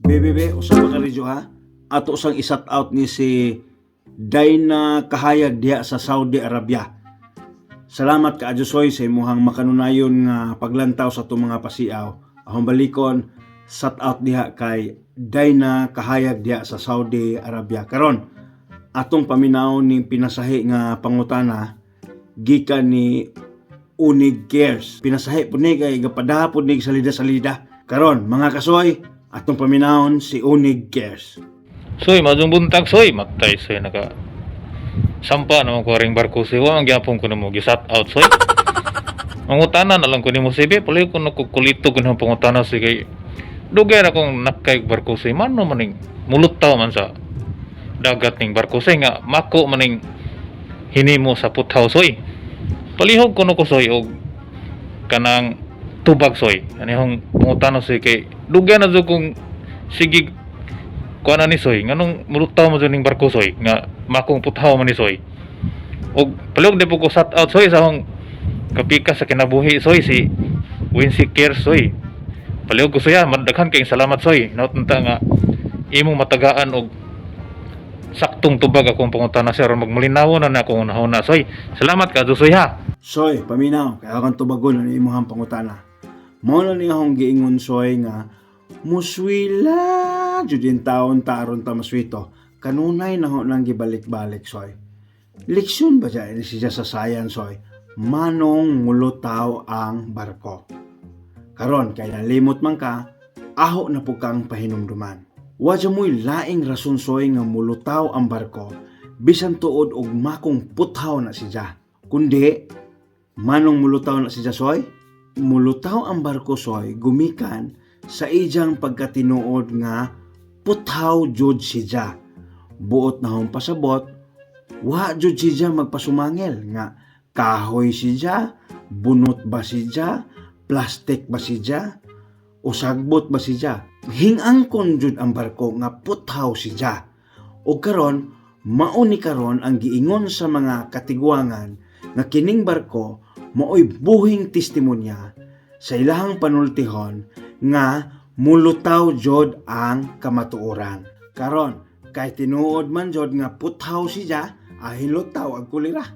BBB, usa pa ka radyo ha. Ato sang i-shout out ni si Dayna Kahayag diha sa Saudi Arabia. Salamat ka Soy sa imuhang makanunayon nga paglantaw sa atong mga pasiaw. Ahong balikon, shout out diha kay Dayna Kahayag diha sa Saudi Arabia. Karon, atong paminaw ning pinasahi nga pangutana gikan ni Unig Cares. Pinasahi po ni kay gapadaha po ni salida-salida. Karon, mga kasoy, atong paminawon si Unig Cares. Soy, maayong buntag soy, matay soy, naka sampa naman ko ring barko soy, wa man gyapon ko nimo gi-shout out soy. Mangutana na lang ko nimo soy, be, palihog ko nakukulito ko ng pangutana soy kay dugay ra kong nakay barko soy, mano maning mulutaw man sa dagat ning barko soy nga mako maning hinimo sa puthaw soy. Palihog kuno ko soy og kanang tubag soy. Anihong pangutana soy kay dugay na jud kong sige kuan ni soy, nganong mulutaw mo jud ning barko soy nga makong puthaw man ni soy. Og palihog di po ko shout out soy sa akong kapika sa kinabuhi soy, si Wincy Care soy. Palihog ko soy ha, daghan kayong salamat soy. Hinaot unta nga imong matagaan og saktong tubag akong pangutana sir, aron magmalinaw na na akong hunahuna soy. Salamat ka soy ha. Soy, paminaw, kaya kang tubagon ano imuhang pangutana. Mao na ni akong giingon soy nga muswila jud in taon ta aron ta maswito. Kanunay na ho nang gibalik-balik soy. Leksyon ba dyan siya sa science soy? Manong mulutaw ang barko. Karon kay nalimot man ka, aho na po kang pahinumduman. Wa mo'y laing rason soy nga mulutaw ang barko bisan tuod og makong puthaw na siya. Kundi manong mulutaw na siya soy? Mulutaw ang barko soy gumikan sa ijang pagkatinuod nga puthaw jud siya. Buot na hong pasabot, wa jud siya magpasumangil nga kahoy siya, bunot ba siya, plastic ba siya, o sagbot ba siya. Hingangkon jud ang barko nga puthaw siya. O karon, mao ni karon ang giingon sa mga katiguangan nga kining barko maoy buhing testimonya sa ilahang panultihon nga mulutaw jod ang kamatuoran. Karon, kay tinuod man jod nga puthaw siya, ahilutaw ang kulira.